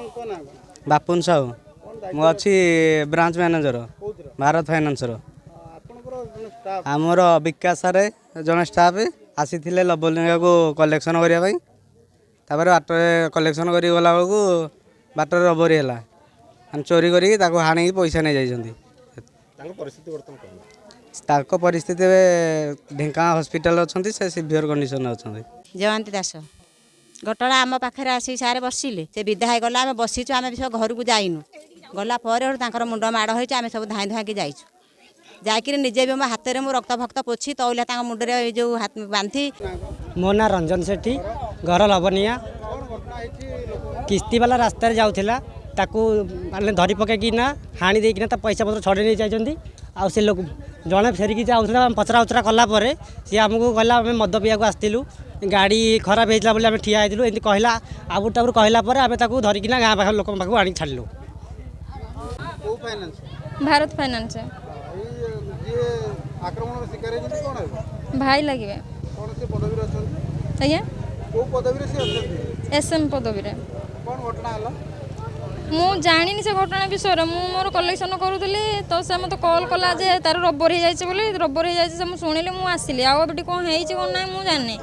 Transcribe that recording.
ଆପଣଙ୍କ ନାଁ କ'ଣ? ବାପୁନ ସାହୁ। କ'ଣ ଦାୟିତ୍ୱ? ମୁଁ ଅଛି ବ୍ରାଞ୍ଚ ମ୍ୟାନେଜର। କୋଉଥିର? ଭାରତ ଫାଇନାନ୍ସର। ଆପଣଙ୍କର ଜଣେ ଷ୍ଟାଫ୍? ଆମର ବିକାଶ ସାରେ ଜଣେ ଷ୍ଟାଫ୍ ଆସିଥିଲେ ଲବଲିଙ୍ଗାକୁ କଲେକ୍ସନ୍ କରିବା ପାଇଁ। ତାପରେ ବାଟରେ କଲେକ୍ସନ୍ କରିକି ଗଲାବେଳକୁ ବାଟରେ ରବରି ହେଲା। ମାନେ ଚୋରି କରିକି ତାକୁ ହାଣିକି ପଇସା ନେଇଯାଇଛନ୍ତି। ତାଙ୍କ ପରିସ୍ଥିତି ବର୍ତ୍ତମାନ କ'ଣ? ତାଙ୍କ ପରିସ୍ଥିତି ଏବେ ଢେଙ୍କାନାଳ ହସ୍ପିଟାଲରେ ଅଛନ୍ତି, ସେ ସିଭିଅର କଣ୍ଡିସନରେ ଅଛନ୍ତି। ଜୟନ୍ତୀ ଦାସ। ଘଟଣା ଆମ ପାଖରେ ଆସିକି ସାର୍ ବସିଲେ, ସେ ବିଦା ହେଇଗଲା। ଆମେ ବସିଛୁ, ଆମେ ବି ସବୁ ଘରକୁ ଯାଇନୁ। ଗଲା ପରେ ହେଠୁ ତାଙ୍କର ମୁଣ୍ଡ ମାଡ଼ ହେଇଛି। ଆମେ ସବୁ ଧାଇଁ ଧାଇଁକି ଯାଇଛୁ। ଯାଇକିରି ନିଜେ ବି ମୋ ହାତରେ ମୁଁ ରକ୍ତ ଫକ୍ତ ପୋଛି ତଉଲିଆ ତାଙ୍କ ମୁଣ୍ଡରେ ଏଇ ଯେଉଁ ହାତ ବାନ୍ଧି। ମୋ ନାଁ ରଞ୍ଜନ ସେଠୀ, ଘର ଲବନିଆ। କ'ଣ ଘଟଣା ହେଇଛି ଲୋକ? କିସ୍ତିବାଲା ରାସ୍ତାରେ ଯାଉଥିଲା, ତାକୁ ମାନେ ଧରି ପକାଇକିନା ହାଣି ଦେଇକିନା ତା ପଇସା ପତ୍ର ଛଡ଼େଇ ନେଇ ଯାଇଛନ୍ତି। ଆଉ ସେ ଲୋକ ଜଣେ ଫେରିକି ଯାଉଥିଲା, ଆମେ ପଚରା ଉଚରା କଲା ପରେ ସିଏ ଆମକୁ କହିଲା, ଆମେ ମଦ ପିଇବାକୁ ଆସିଥିଲୁ, ଗାଡ଼ି ଖରାପ ହେଇଥିଲା ବୋଲି ଆମେ ଠିଆ ହେଇଥିଲୁ, ଏମିତି କହିଲା। ଆବୁରୁ ତାବୁରୁ କହିଲା ପରେ ଆମେ ତାକୁ ଧରିକିନା ଗାଁ ପାଖ ଲୋକଙ୍କ ପାଖକୁ ଆଣିକି ଛାଡ଼ିଲୁ। କୋଉ ଫାଇନାନ୍ସ? ଭାରତ ଫାଇନାନ୍ସ। ଏଇ ଯିଏ ଆକ୍ରମଣର ଶିକାର ହେଇଛନ୍ତି, କ'ଣ ହେବ? ଭାଇ ଲାଗିବେ। କ'ଣ ସେ ପଦବୀରେ ଅଛନ୍ତି? ଆଜ୍ଞା? କୋଉ ପଦବୀରେ ସେ ଅଛନ୍ତି? ଏସ୍ ଏମ୍ ପଦବୀରେ। କ'ଣ ଘଟଣା ହେଲା? ମୁଁ ଜାଣିନି ସେ ଘଟଣା ବିଷୟରେ। ମୁଁ ମୋର କଲେକ୍ସନ୍ କରୁଥିଲି ତ ସେ ମୋତେ କଲ୍ କଲା ଯେ ତାର ରବର ହେଇଯାଇଛି ବୋଲି। ରବର ହେଇଯାଇଛି ସେ ମୁଁ ଶୁଣିଲି, ମୁଁ ଆସିଲି। ଆଉ ଏବେ କ'ଣ ହେଇଛି କ'ଣ ନାହିଁ ମୁଁ ଜାଣିନି।